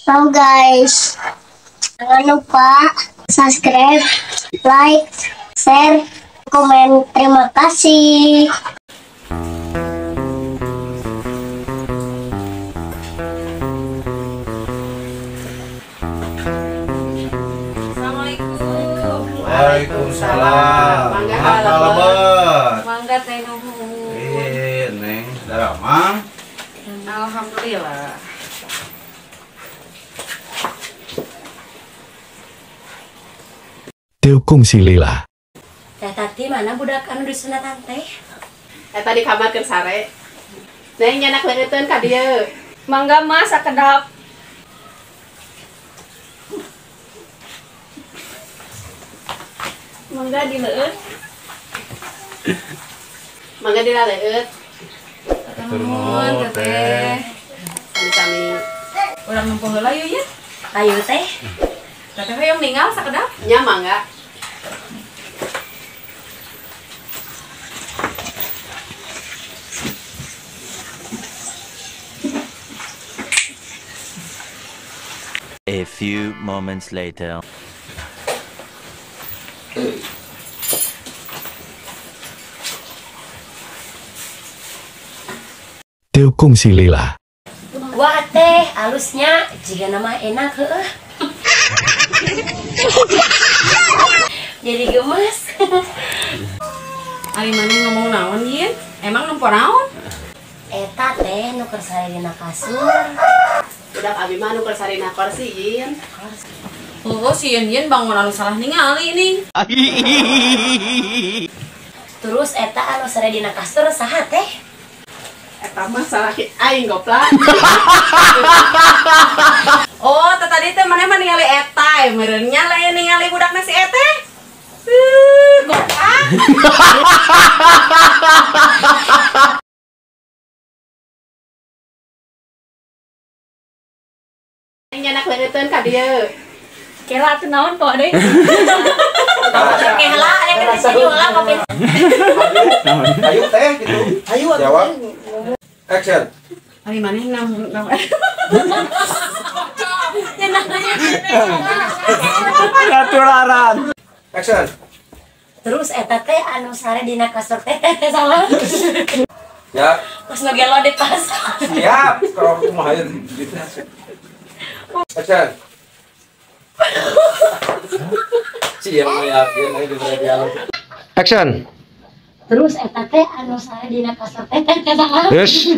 Halo guys, jangan lupa subscribe, like, share, komen. Terima kasih. Assalamualaikum. Waalaikumsalam. Mangga kalebet. Mangga teh nuhun. Neng, daramang. Alhamdulillah. Teu kungsi lila. Teh Tati mana budak anu disunatan teh? Eta di kamar keur sare. Neng nyanak leungeun ka dieu. Mangga Mas sakedap. Mangga dileueut. Mangga dilaleueut. Nuhun teh. Sami-sami. Urang nempo heula yeuh ya. Ayo teh. Teteh hoyong ninggal sakedap? Nya mangga. A few moments later. Teu kungsi lila. Wah teh, alusnya jika nama enak heueuh. Jadi gemes. Ari maneh ngomong naon yin? Emang nempo naon? Eta teh nu keur sare dina kasur. Budak abi mah nu keur sare dina kursi yin. Oh, si Yin Yin bangun anu salah ningali nih. Terus eta anu sare dina kasur saha teh? Eta mah salaki aing goplak. Oh, tadi teh maneh mah ningali eta, meureun nya lain ningali budakna si Eteh. Goplak. Nyanak leungeun ka dieu. Kela atuh naon kok deui. Kela aya keur disenyum lah kopi. Ayo teh gitu. Ayo jawab. Action. Ari maneh naon naon. Naturaran. Action. Terus eta teh anu sare dina kasur teh teh salah. Ya. Pas nu gelo di pas. Siap, kalau kumaha gitu. Action. Siap yakin aing diberi dialog. Action. Terus eta teh anu sare dina kasur teh teh salah. Terus.